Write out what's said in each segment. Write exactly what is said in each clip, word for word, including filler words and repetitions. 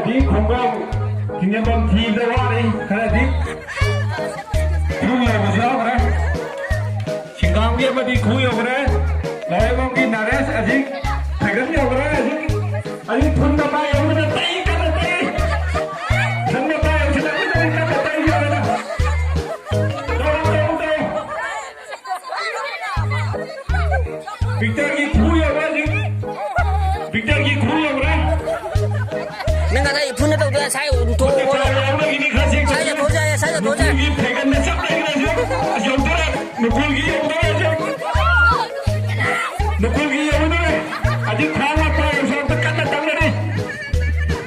ꯈꯣꯡꯒ꯭ꯔꯥꯎ ꯊꯤꯡꯖꯤꯟꯐꯝ ꯊꯤꯕꯗ ꯋꯥꯔꯤ ꯈꯔꯗꯤ꯫ ꯈꯨ ꯌꯧꯕꯁꯨ ꯌꯥꯎꯈ꯭ꯔꯦ꯫ ꯁꯤꯡꯒꯥꯝꯒꯤ ꯑꯃꯗꯤ ꯈꯨ ꯌꯧꯈ꯭ꯔꯦ꯫ ꯂꯋꯥꯏꯕꯝꯒꯤ ꯅꯔꯦꯁ ꯑꯁꯤ ꯐꯩꯒꯟ ꯌꯧꯈ꯭ꯔꯦ꯫ ꯑꯁꯤ, ꯑꯁꯤ ꯊꯨꯟꯗ ꯄꯥꯏ ꯌꯧꯈ꯭ꯔꯦ꯫ ꯇꯩ ꯀꯟꯅ ꯇꯩ꯫ ꯊꯨꯟꯗ ꯄꯥꯏ ꯌꯧꯁꯤꯜꯂꯛꯄꯗ ꯀꯟꯅ ꯇꯩ ꯌꯧꯔꯦ꯫ ꯇꯧ, ꯇꯧ, ꯇꯧ꯫ ꯚꯤꯛꯇꯔꯒꯤ ꯈꯨ ꯌꯧꯔꯦ ꯍꯧꯖꯤꯛ꯫ ꯚꯤꯛꯇꯔꯒꯤ ꯈꯨ ꯌꯧꯔꯦ꯫ ꯅꯪ ꯉꯁꯥꯏ ꯏꯐꯨꯟꯗ ꯇꯧꯗꯣꯏ ꯁꯥꯏ ꯊꯣꯛꯑꯣ꯫ ꯈꯔ ꯆꯦꯛ ꯁꯥꯏ ꯇꯧꯁꯤꯜꯂꯨ꯫ ꯌꯥꯝꯅ ꯏꯅꯤ ꯈꯔ ꯆꯦꯛ ꯅꯈꯨꯜꯒꯤ ꯇꯧꯁꯤꯜꯂꯨ꯫ ꯐꯦꯒꯟꯗ ꯆꯞ ꯂꯩꯈ꯭ꯔꯦ ꯍꯧꯖꯤꯛ꯫ ꯑꯁ ꯌꯧꯗꯣꯔꯦ꯫ ꯅꯈꯨꯜꯒꯤ ꯌꯧꯗꯣꯔꯦ ꯍꯧꯖꯤꯛ꯫ ꯅꯈꯨꯜꯒꯤ ꯌꯧꯗꯣꯔꯦ꯫ ꯍꯧꯖꯤꯛ ꯈ꯭ꯋꯥꯡ ꯃꯄꯥ ꯌꯧꯁꯤꯜꯂꯛꯇ ꯀꯟꯅ ꯇꯧꯅꯔꯤ꯫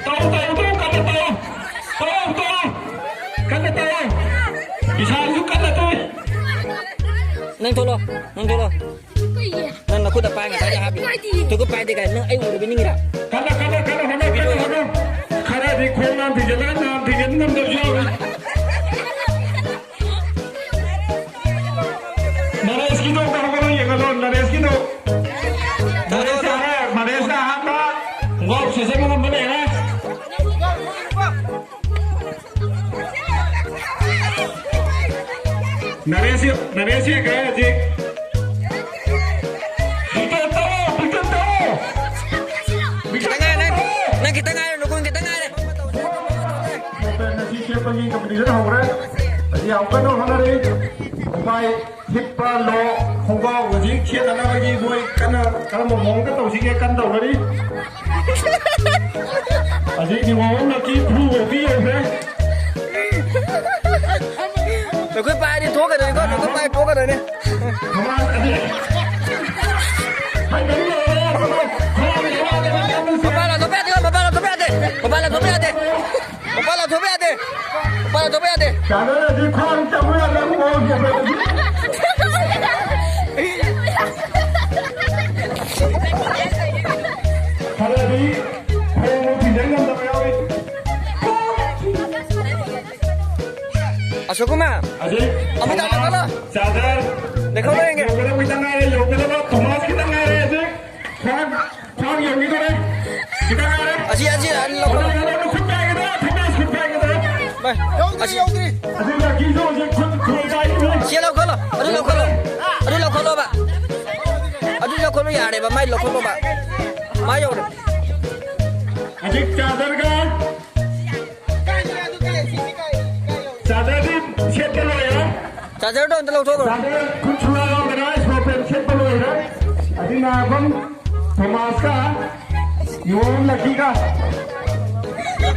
ꯇꯧ, ꯇꯧ, ꯇꯧ, ꯀꯟꯅ ꯇꯧ꯫ ꯇꯧ, ꯇꯧ꯫ ꯀꯟꯅ ꯇꯧ꯫ ꯏꯁꯥꯁꯨ ꯀꯟꯅ ꯇꯧ꯫ ꯅꯪ ꯊꯣꯛꯂꯣ, ꯅꯪ ꯊꯣꯛꯂꯣ꯫ ꯀꯩꯒꯤ? ꯅꯪ ꯅꯈꯨꯠꯇ ꯄꯥꯏ ꯉꯁꯥꯏꯗ ꯍꯥꯞꯄꯤ꯫ ꯄꯥꯏꯗꯤꯌꯦ꯫ ꯅꯈꯨꯠ ꯄꯥꯏꯗꯦ ꯀꯥꯏ ꯅꯪ ꯑꯩ ꯎꯔꯕ ꯅꯤꯡꯉꯤꯔꯥ? ꯀꯟꯅ, ꯀꯟꯅ, ꯀꯟꯅ ꯍꯣꯠꯅꯧ, ꯀꯟꯅ ꯍꯣꯠꯅꯧ꯫ ꯈꯔꯗꯤ ꯈꯣꯡ ꯅꯥꯝ ꯊꯤꯡꯖꯤꯜꯂꯒ ꯅꯥꯝ ꯊꯤꯡꯖꯤꯟ ꯉꯝꯗꯕꯁꯨ ꯌꯥꯎꯔꯤ꯫ ꯅꯔꯦꯁꯀꯤꯗꯣ ꯑꯝꯇ ꯍꯧꯒꯠꯂꯣ ꯌꯦꯡꯍꯜꯂꯣ, ꯅꯔꯦꯁꯀꯤꯗꯣ꯫ ꯅꯔꯦꯁ ꯂꯥꯛꯑꯦ, ꯅꯔꯦꯁꯅ ꯑꯍꯥꯟꯕ ꯈꯣꯡꯒ꯭ꯔꯥꯎ ꯁꯦꯠꯆꯟꯕ ꯉꯝꯕ ꯂꯩꯔꯦ꯫ ꯅꯔꯦꯁ, ꯅꯔꯦꯁ ꯌꯦꯡꯈ꯭ꯔꯦ ꯍꯧꯖꯤꯛ꯫ ꯄꯤꯛꯇꯔ ꯇꯧ, ꯄꯤꯛꯇꯔ ꯇꯧ꯫ ꯈꯤꯇꯪ ꯉꯥꯏꯔꯦ, ꯅꯪ, ꯅꯪ ꯈꯤꯇꯪ ꯉꯥꯏꯔꯦ, ꯅꯈꯣꯡ ꯈꯤꯇꯪ ꯉꯥꯏꯔꯦ꯫ ꯉꯁꯤ ꯁꯦꯝꯕꯒꯤ competition ꯍꯧꯈ꯭ꯔꯦ꯫ ꯌꯥꯝ ꯀꯟꯅ ꯍꯣꯠꯅꯔꯤ꯫ ꯎꯄꯥꯏ ꯍꯤꯞꯄ ꯂꯣ ꯈꯣꯡꯒ꯭ꯔꯥꯎ ꯍꯧꯖꯤꯛ ꯁꯦꯠꯅꯅꯕꯒꯤ ꯃꯣꯏ ꯀꯟꯅ ꯀꯔꯝꯕ ꯃꯑꯣꯡꯗ ꯇꯧꯁꯤꯒꯦ ꯀꯟꯅ ꯇꯧꯅꯔꯤ꯫ ꯍꯧꯖꯤꯛ ꯅꯤꯉꯣꯜ ꯑꯃꯅ ꯀꯤ ꯐꯨ ꯑꯣꯏꯕꯤ ꯌꯧꯈ꯭ꯔꯦ꯫ ꯅꯈꯣꯏ ꯄꯥꯏꯔꯗꯤ ꯊꯣꯛꯀꯗꯣꯏꯅꯤꯀꯣ, ꯅꯈꯣꯏ ꯄꯥꯏ ꯊꯣꯛꯀꯗꯣꯏꯅꯤ꯫ ꯃꯃꯥꯡ ꯑꯗꯤ ꯍꯥꯏꯕꯗꯤ ꯂꯣꯏꯔꯦ꯫ ꯃꯄꯥꯟ ꯂꯥꯟꯊꯣꯛꯄ ꯌꯥꯗꯦ, ꯃꯄꯥꯟ ꯂꯥꯟꯊꯣꯛꯄ ꯌꯥꯗꯦ, ꯃꯄꯥꯟ ꯂꯥꯟꯊꯣꯛꯄ ꯌꯥꯗꯦ꯫ ꯃꯄꯥꯟ ꯂꯥꯟꯊꯣꯛꯄ ꯌꯥꯗꯦ꯫ ꯃꯄꯥꯟ ꯂꯥꯟꯊꯣꯛꯄ ꯌꯥꯗꯦ꯫ ꯆꯥꯟꯅꯔꯗꯤ ꯈ꯭ꯋꯥꯡ ꯆꯪꯕ ꯌꯥꯗꯕ ꯃꯑꯣꯡ ꯌꯦꯡꯕꯗꯗꯤ꯫ ꯈꯔꯗꯤ ꯈꯣꯡ ꯊꯤꯡꯖꯤꯟ ꯉꯝꯗꯕ ꯌꯥꯎꯏ꯫ ꯑꯁꯣꯛ ꯀꯨꯃꯥꯔ, ꯑꯖꯤꯠ, ꯑꯃꯤꯇꯥꯕ ꯊꯣꯃꯥꯁ, ꯂꯧꯈꯠꯂꯣ꯫ ꯆꯥꯗꯔ, ꯂꯧꯈꯠꯂꯣ ꯌꯦꯡꯒꯦ꯫ ꯌꯧꯒꯗꯕ ꯈꯤꯇꯪ ꯉꯥꯏꯔꯦ, ꯌꯧꯒꯗꯕ ꯊꯣꯃꯥꯁ ꯈꯤꯇꯪ ꯉꯥꯏꯔꯦ, ꯑꯖꯤꯠ꯫ ꯈ꯭ꯋꯥꯡ, ꯈ꯭ꯋꯥꯡ ꯌꯧꯈꯤꯗꯣꯔꯦ꯫ ꯈꯤꯇꯪ ꯉꯥꯏꯔꯦ꯫ ꯑꯁꯤ, ꯑꯁꯤ, ꯑꯅꯤ ꯂꯧꯈꯠꯂꯣ꯫ ꯍꯣꯠꯅꯧ, ꯍꯣꯠꯅꯧ, ꯑꯁꯤ ꯌꯧꯗ꯭ꯔꯤ꯫ ꯑꯗꯨꯒ ꯀꯤꯁꯨ ꯍꯧꯖꯤꯛ ꯈꯨꯠ ꯈꯨꯠ ꯀꯥꯏꯔꯤꯕꯅꯤ꯫ ꯁꯤ ꯂꯧꯈꯠꯂꯣ꯫ ꯑꯗꯨ ꯂꯧꯈꯠꯂꯣ꯫ ꯑꯗꯨ ꯂꯧꯈꯠꯂꯣꯕ꯫ ꯑꯗꯨ ꯂꯧꯈꯠꯂꯣ ꯌꯥꯔꯦꯕ꯫ ꯃꯥꯏ ꯂꯧꯈꯠꯂꯣꯕ꯫ ꯃꯥ ꯌꯧꯔꯦ꯫ ꯍꯧꯖꯤꯛ ꯆꯥꯗꯔꯒ ꯆꯥꯗꯔꯗꯤ ꯁꯦꯠꯄ ꯂꯣꯏꯔꯦ꯫ ꯆꯥꯗꯔꯗꯣ ꯑꯝꯇ ꯂꯧꯊꯣꯛꯈ꯭ꯔꯣ꯫ ꯆꯥꯗꯔ ꯈꯨꯠ ꯁꯨꯔ ꯌꯥꯎꯗꯅ ꯏꯁꯃꯣꯀꯔ ꯁꯦꯠꯄ ꯂꯣꯏꯔꯦ꯫ ꯑꯗꯨꯅ ꯑꯗꯨꯝ ꯊꯣꯃꯥꯁꯀ ꯌꯣꯝ ꯂꯛꯀꯤꯒ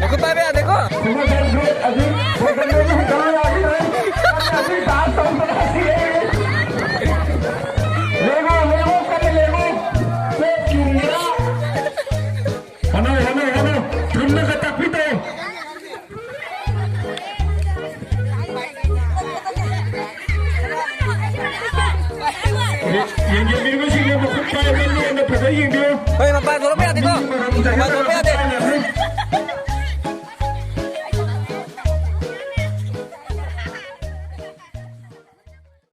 ꯃꯈꯨꯠ ꯄꯥꯏꯕ ꯌꯥꯗꯦꯀꯣ꯫ ꯈꯨꯃꯟ ꯁꯦꯟ ꯒ꯭ꯔꯨꯞ ꯑꯗꯨ ꯈꯣꯡꯒꯟꯗꯒꯤ ꯍꯨꯟꯒꯠꯂ ꯌꯥꯈꯤꯗ꯭ꯔꯦ꯫ ꯑꯗꯨ ꯗꯥꯟꯁ ꯇꯧꯗꯅ ꯁꯤꯔꯦ꯫ ꯂꯦꯡꯉꯣ, ꯂꯦꯡꯉꯣ, ꯀꯟꯅ ꯂꯦꯡꯉꯣ꯫ ꯀꯣꯛ ꯌꯨꯡꯉꯤꯔꯥ? ꯍꯣꯠꯅꯧ, ꯍꯣꯠꯅꯧ, ꯍꯣꯠꯅꯧ꯫ ꯊꯨꯝꯅꯒ ꯇꯥꯛꯄꯤꯗꯧ꯫ ꯌꯦꯡꯖꯟꯕꯤꯔꯤꯕꯁꯤꯡꯅ ꯃꯈꯨꯠ ꯄꯥꯏꯕ ꯂꯣꯟꯗ ꯐꯖ ꯌꯦꯡꯕꯤꯌꯨ꯫ ꯍꯣꯏ, ꯃꯄꯥꯟ ꯊꯣꯛꯂꯛꯄ ꯌꯥꯗꯦꯀꯣ꯫ ꯃꯄꯥꯟ ꯊꯣꯛꯂꯛꯄ ꯌꯥꯗꯦ꯫